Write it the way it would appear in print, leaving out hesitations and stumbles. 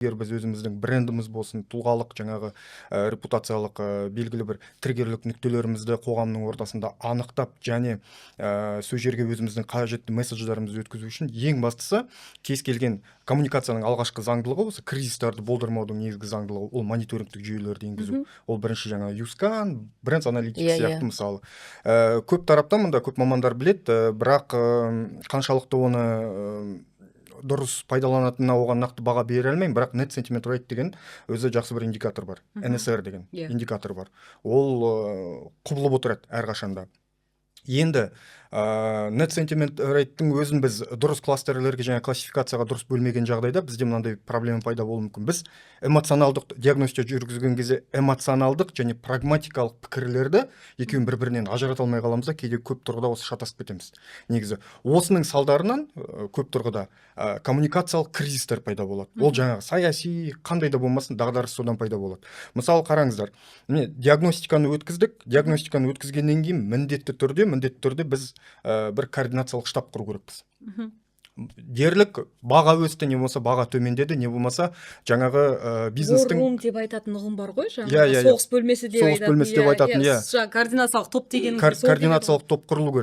Егер біз өзіміздің брендіміз болсын, тұлғалық жаңағы репутациялық белгілі бір триггерлік нүктелерімізді қоғамның ортасында анықтап және сол жерге өзіміздің қажетті месседждарымызды өткізу үшін, ең бастысы, кез келген коммуникацияның алғашқы заңдылығы, осы кризистарды болдырмаудың негізгі заңдылығы — ол мониторингтік жүйелерді енгізу. Ол бірінші жаңағы YouScan, Brand Analytics сияқты. Мысалы, көп тараптан мында көп мамандар біледі, бірақ қаншалықты оны дұрыс пайдаланатынына, оған нақты баға бере алмаймын. Бірақ Net Sentiment Rate деген өзі жақсы бір индикатор бар. NSR деген индикатор бар, ол құбылып отырады әрқашанда. Енді Net Sentiment Rate-тің өзін біз дұрыс кластерлерге және классификацияға дұрыс бөлмеген жағдайда, бізде мынандай проблема пайда болуы мүмкін: біз эмоционалдық диагностика жүргізген кезде эмоционалдық және прагматикалық пікірлерді екеуін бір бірінен ажырата алмай қаламыз да, кейде көп тұрғыда осы шатасып кетеміз. Негізі осының салдарынан көп тұрғыда коммуникациялық кризистер пайда болады. Ол жаңағы саяси, қандай да болмасын дағдарыс содан пайда болады. Мысалы, қараңыздар, міне, диагностиканы өткіздік. Диагностиканы өткізгеннен кейін міндетті түрде біз бір координациялық штаб құру керекпіз. Дерлік баға өсті, не болмаса баға төмендеді, не болмаса жаңағы бизнестің War room деп айтатын ұғым бар ғой, жаңағы Иә, иә, иә. соғыс бөлмесі деп Соғыс айтатын. бөлмесі деп айтатын, иә. Жаңағы координациялық топ деген. Координациялық топ құрылу керек.